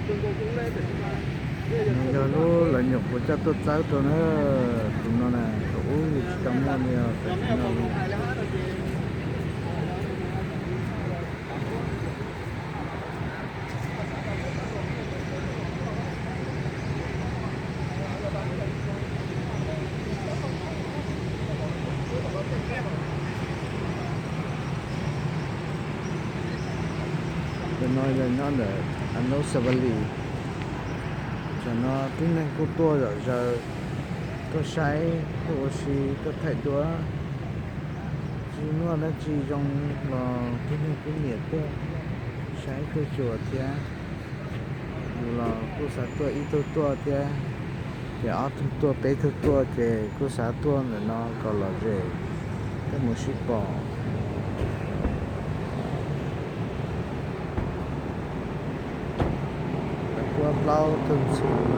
No yog lub lawv nyuam qhuav coj tuaj txawb rau na, tus no na, tus ub tsis tau muaj li os, tam sim no li. Tus no yog nyob ntawm Anus Savali. Tam no tib neeg kuj tuaj zom zaws, tuaj saib, tuaj ua si, tuaj thaij duab. Tsis muaj dab tsi zoo los tib neeg kuj nyiam tuaj saib tuaj xyuas thiab. Yus los kuj xav tuaj, ib tug tuaj thiab, ces ob tug tuaj, peb tug tuaj, ces kuj xav tuaj ntawm no kom lom zem, tuaj mus sib pom. Lawv puab plaub tug ntxhw.